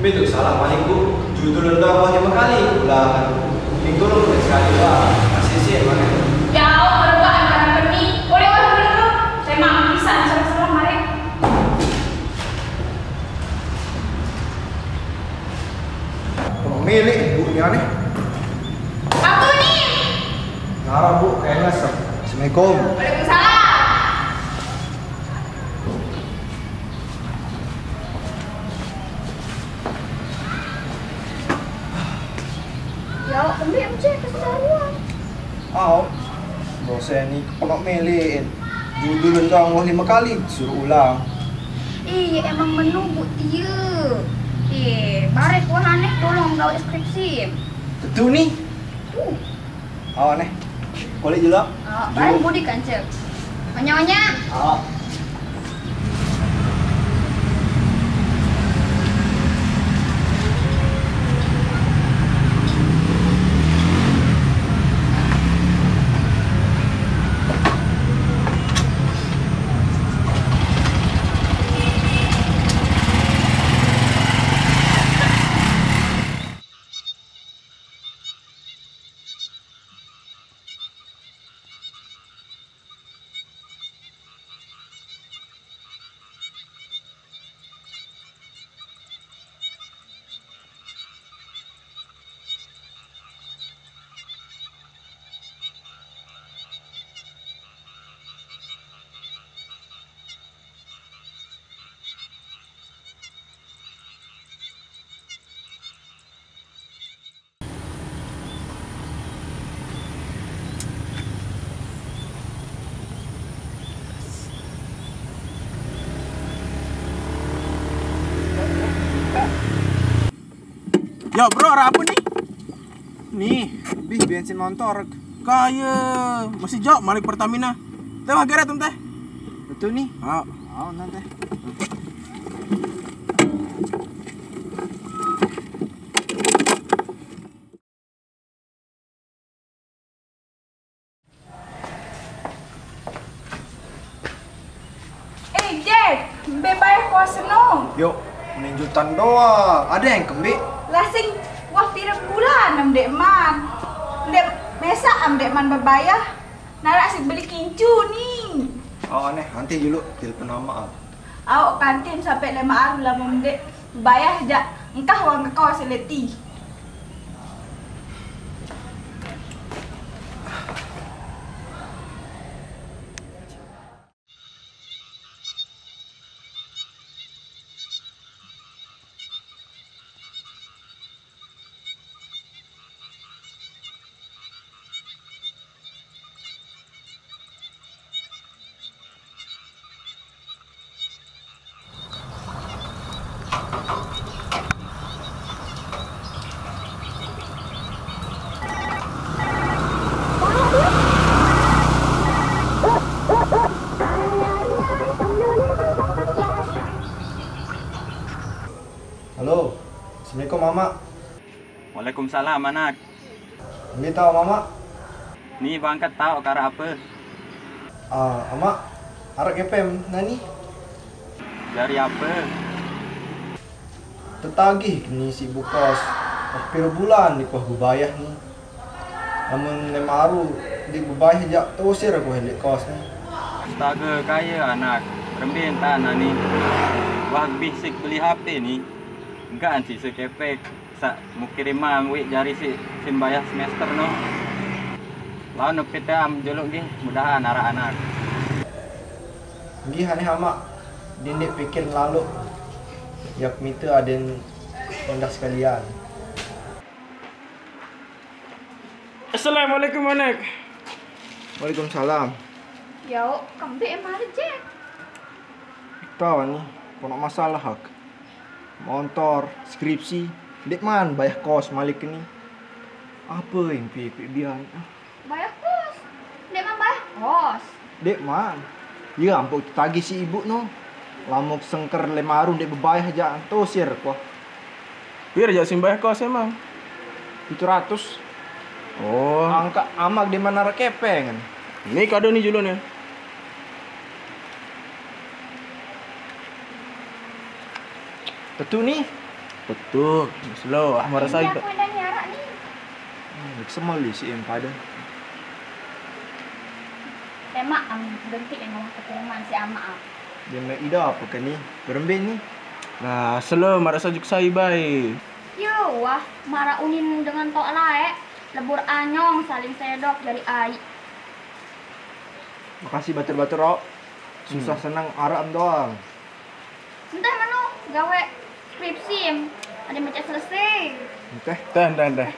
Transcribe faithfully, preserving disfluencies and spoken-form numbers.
Itu salah maliq, Bu. Judul udah wah lima kali ulang. Ning tolong sekali, Pak. Masih sih, mana? Ya, Allah, berubah anak-anak ini. Oleh wah dulu. Saya mau pisan salah-salah mari. Milik ibunya nih. Apa nih? Ngarah, Bu, kayaknya sem-, Assalamualaikum. Waalaikumsalam. Ya, kembali M C ke sedaruan. Au, dosen ni kepengok melekin. Judul entah wah lima kali suruh ulang. Ih, emang menu, Bu, iya. Ih, bareh wah aneh tolong gawe skripsi. Tetu ni. Tuh. Au, aneh. Kulit julak. Ah, bareh budi kancep. Onya-onya. Ah. Yo, bro, arah apa nih? Nih, bih bensin motor. Kaya masih jauh maliq Pertamina. Teh wah geret teh. Betul nih. Ah, oh, nanti. Eh, Jack, mbe bayah kos no? Yuk, menunjukkan doang. Ada yang kembik? Lah sing, wah pira bulan am dek man. Dek mesak am dek man bebayah. Narak sing beli kincu ni. Oh, aneh, nanti dulu telepon mama. Awak kantin sampai lima hari lah mendek. Bayah jak engkah wang kau seleti. Halo, assalamualaikum, Mama. Waalaikumsalam, anak. Ni tau, Mama? Ni bangkat tau kara apa? Ah, Ama, arep kepem nani? Dari apa? Tetagih keni si bukos. Wah pira bulan ni kuah bebayah ni. Lamun nem aru di bebayah jak tosir kuah lek kos ni. Astaga, kaya anak. Rembe entan nani. Wah bisik beli H P ni. Enggak ansi sekepek. Sak mukir imang wik jari si sim bayah semester no. Laun nepit am juluk nggih, mudahan arak anak. Nggih aneh amak, dindik pikir lalu. Yak mita aden endah sekalian. Assalamualaikum anak. Waalaikumsalam. Yo, kembik mari Jack. Tahu ni, kono masalah hak. Montor, skripsi, dek man bayah kos malik ni. Apa impi-impi bian? Ah. Bayah kos? Dek man bayah kos? Dek man. Ya ampun tagi si ibu no. Lamuk sengker lemaru dek bebayah aja tosir kuah. Pir aja sing bayah kos emang? Tujuh ratus. Oh. Angka amak di mana kepeng kan? Ni kado ni julun ya. Tetu ni. Betul, slow, ah, marasa. Ini aku ini nyara nih. Hmm, semua li si em pada. Tema am berhenti yang ngomong keturunan si ama am. Dia me ida apa ke ni? Berembe ni? Nah, slow, marasa juk sai bai. Yo wah, mara unin dengan tok lae. Lebur anyong saling sedok jari ai. Makasih batur-batur, Rok. Susah senang arak doang. Entah mano gawe skripsi em. Ada macam selesai. Teh. Teh, teh, teh.